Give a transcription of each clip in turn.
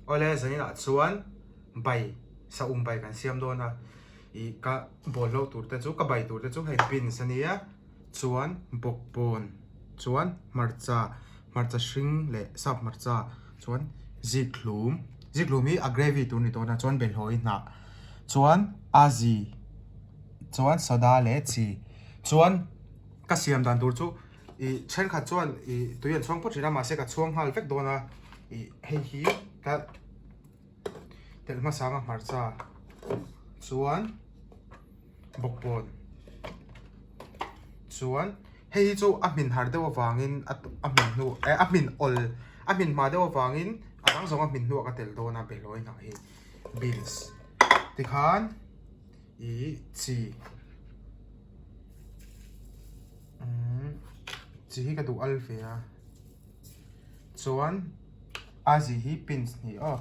Awle zaninah chuan bai saum bai kan siam dawn a, ih ka bawlhlo tur te chu ka bai tur te chu hei beans a nia chuan bawkbawn chuan hmarcha hmarcha hring leh sap hmarcha chuan zikhlum zikhlum hi a gravy tur a ni dawn a chuan bawlhhlawh hnah chuan a zi chuan soda leh chi chuan ka siam dan tur chu ih thenkhat chuan ih tui an chhuang phawt thin a mahse ka chhuang nghal vek dawn a ih hei hi ka telh hmasa anga hmarcha chuan bawkbawn chuan hei hi chu a hmin har deuh avangin a a hmin hnu eh a hmin awl a hmin hma deuh avangin a dang zawng a hmin hnuah ka telh dawn a behlawi hnah hi beans tikhan ih chi umm chi hi ka duh al ve a chuan a zi hi pins hnih aw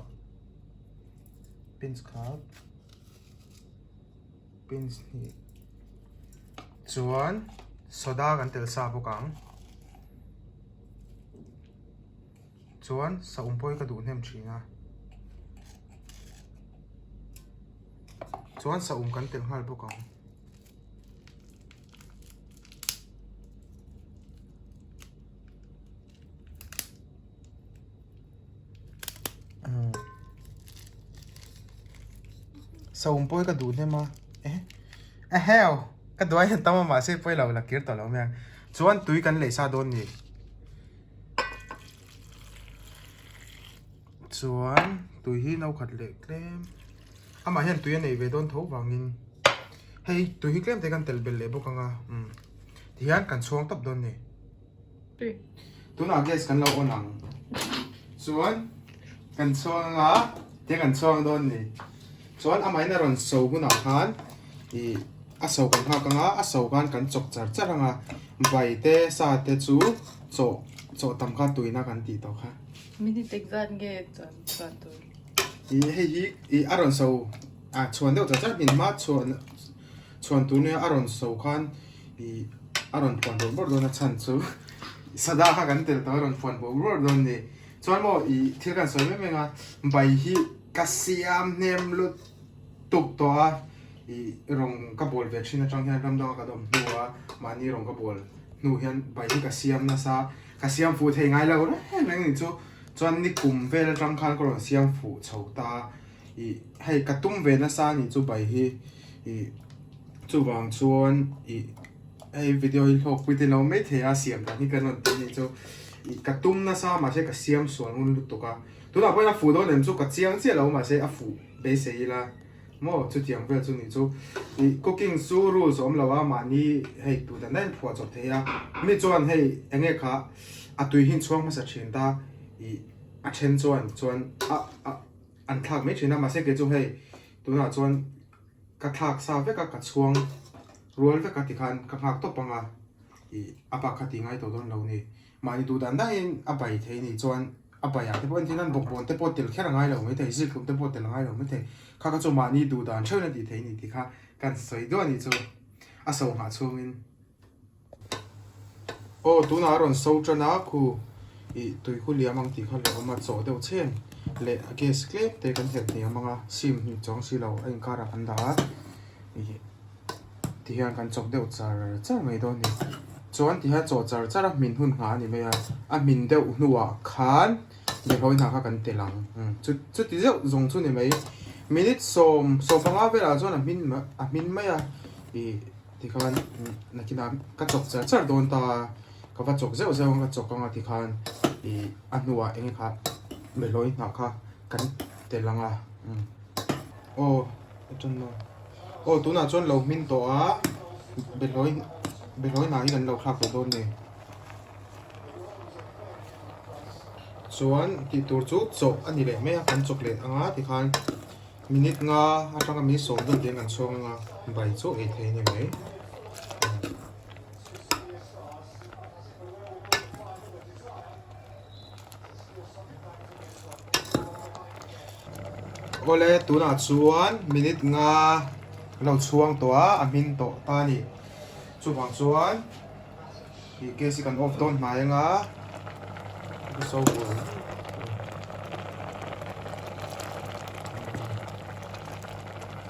pins khat pins hnih chuan soda kan tel sa bawk ang chuan saum pawh hi ka duh hnem thin a chuan saum kan tel nghal bawk ang. Saum pawh hi ka duh hnem a eh eheu ka duai hian tam a mahse pawi lo la kir tawh lo mai ang chuan tui kan lei sa dawn ni chuan tui hi no khat leh tlem amah hian tui a nei ve dawn tho vangin hei tui hi tlem te kan tel belh leh bawk ang a umm tihian kan chhuang tawp dawn ni. Tunah gas kan lo on ang chuan kan chhuang anga tiang kan chhuang dawn ni chuan amahin a rawn so hunah khan ih a so kan nghak anga a so khan kan chawk char char anga vai te sa te chu chawh chawh tam kha tuina kan tih tawh kha. Minute engzat nge chuan chuan tur? Ih hei hi ih a rawn so ah chhuan deuh char char hmin hma chhuan Chhuan tur nia a rawn so khan ih a rawn phuan bawrh bawrh dawn a chhan chu sada kha kan tel tawh a rawn phuan bawrh bawrh dawn ni. Chuan maw ih thil kan sawi em em a bai hi ka siam hnem lut tuk tawh a ih rawng ka bawl ve thin atang hian ram danga ka dawm hnu a mahni rawng ka bawl hnu hian bai hi ka siam nasa ka siam fuh thei ngai lo reng reng ni chu chuan ni kum vel atang khan ka rawn siam fuh chho ta a. Ih hei ka tum ve nasa a nih chu bai hi ih chuvang chuan ih hei video hi hlawk pui te lo mai thei a siam dan hi ka rawn ti a nih chu ih ka tum nasa mahse ka siam sual ngun lutuk a tunah pawhin a fuh dawn em chu ka chiang chiah lo mahse a fuh beisei ila maw chutiang vel chu nih chu ih cooking chu rules a awm lo a mahni hei tut an daih phuah chawp thei a mi chuan hei eng nge kha a tui hi an chhuang hmasa thin ta ih a then chuan chuan a a. An thlak mai thin a, mahse kei chu hei tunah chuan ka thlak sa vek a, ka chhuang rual vek a tikhan ka nghak tawp ang a, ih a bak kha ti ngai tawh dawn lo ni. Mahni duh dan dahin a bai thei ni chuan a bai ah te pawh entir nan bawkbawn te pawh tel kher a ngai lo maithei, zikhlum te pawh tel a ngai lo maithei, kha kha chu mahni duh dan theuhin a tih thei ni tih kha kan sawi duah a nih chu a so nghah chhungin. Aw tunah a rawn so tan a khu ih tui khu liam ang tih kha lo awm a chawh deuh chhen leh a gas tlem te kan herh hniam ang a sim hnih chuang si lo a inkarah kan dah a ih tihian kan chawk deuh char char mai dawn a ni chuan tihian chawh char char a hmin hun nghah a ni mai a a hmin deuh hnuah khan bawlhhlawh hna kha kan tel ang chu chuti zeuh zawng chu ni mai minute 15 velah chuan a hmin a hmin mai a ih. Tikhan nakinah ka chawk char char dawn ta a, ka va chawk zeuh zeuh ang ka chawk ang a tikhan ih a hnuah eng kha bawlhhlawh hnah kha kan tel ang a aw a tan maw aw tunah chuan lo hmin tawh a bawlhhlawh bawlhhlawh hnah hi kan lo thlak tawh dawn a ni chuan tih tur chu chawh a ni leh mai a kan chawk leh ang a tikhan. Minute nga atanga mi sawm vel te an chhuang anga bai chu ei thei a ni mai. Awle tunah chuan minute nga lo chhuang tawh a a hmin tawh ta a ni. Chuvang chuan ih gas hi kan off dawn hnai anga so bul.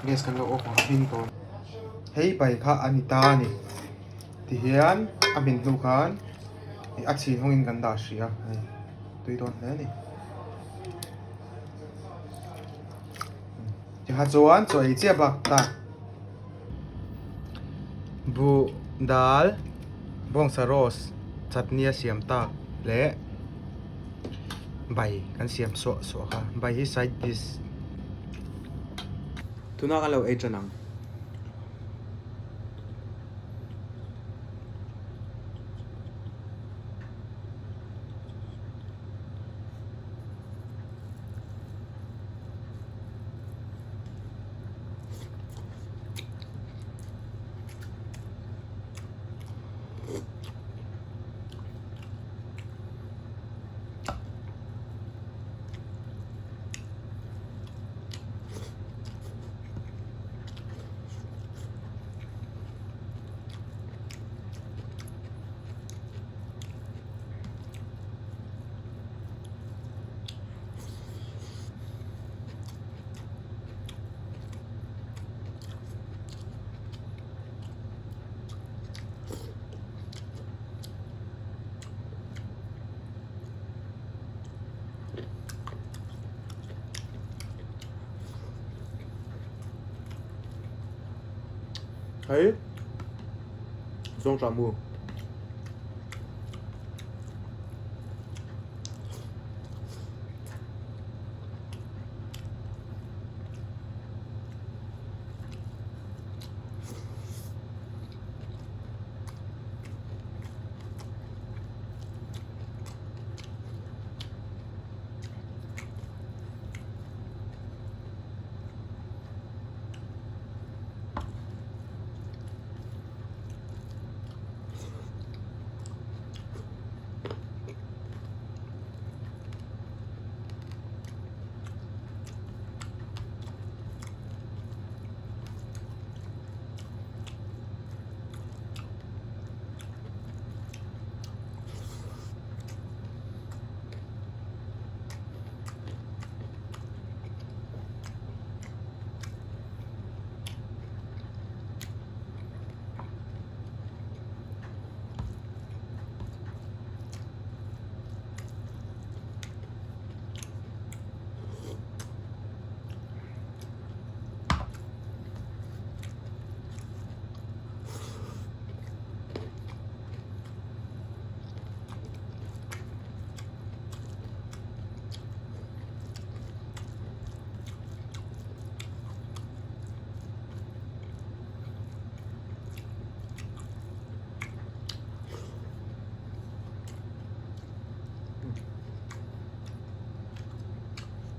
Gas kan lo off ang a hmin tawn. Hei bai kha a ni ta a ni. Tihian a hmin hnu khan ih a chhin hawngin kan dah hrih a hei tui dawn hle a ni. Tikha chuan chaw ei chiah bak ta. Buh dal bawngsa roast chutney a siam tak leh bai kan siam suah suah kha bai hi side dish tuna kan lo ei tan ang. Hei zawngṭah mu.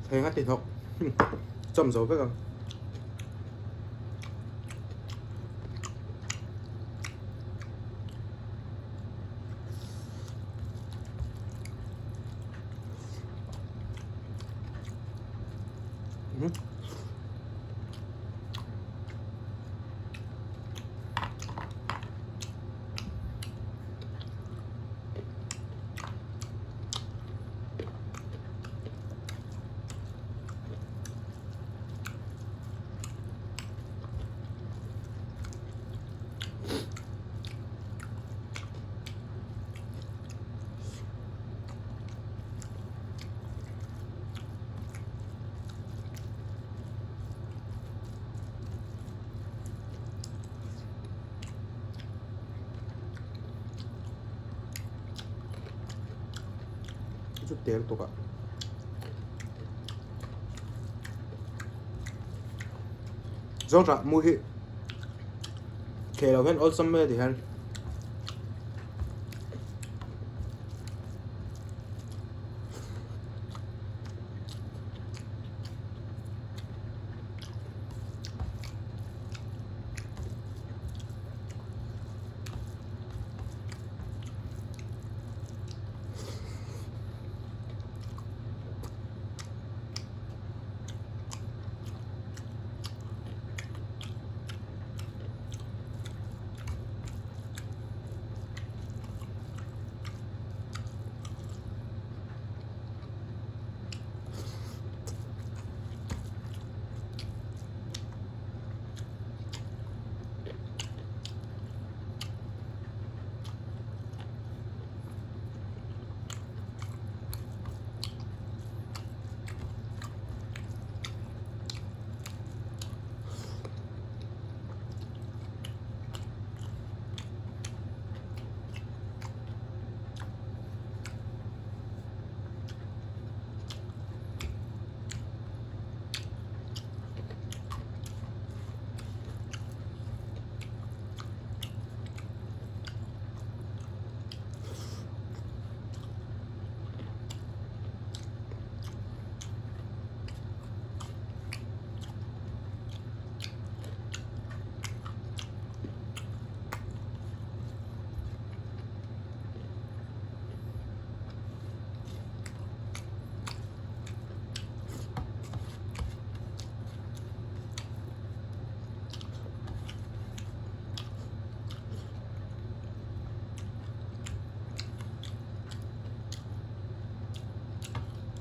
Heng a ti hnawk chawm zo vek ang. Chu tel tuk ah zawngṭah mu hi kheh loh hian awlsam mai a ti hian.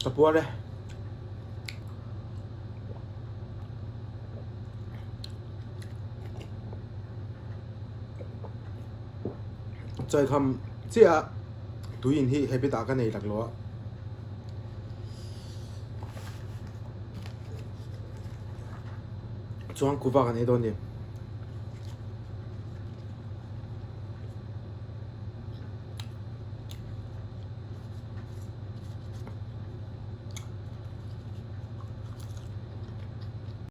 Ka puar e. Chawikham chiah a tui in hi habit ah ka nei lak lo a. Chuan kuva kan ei dawn ni.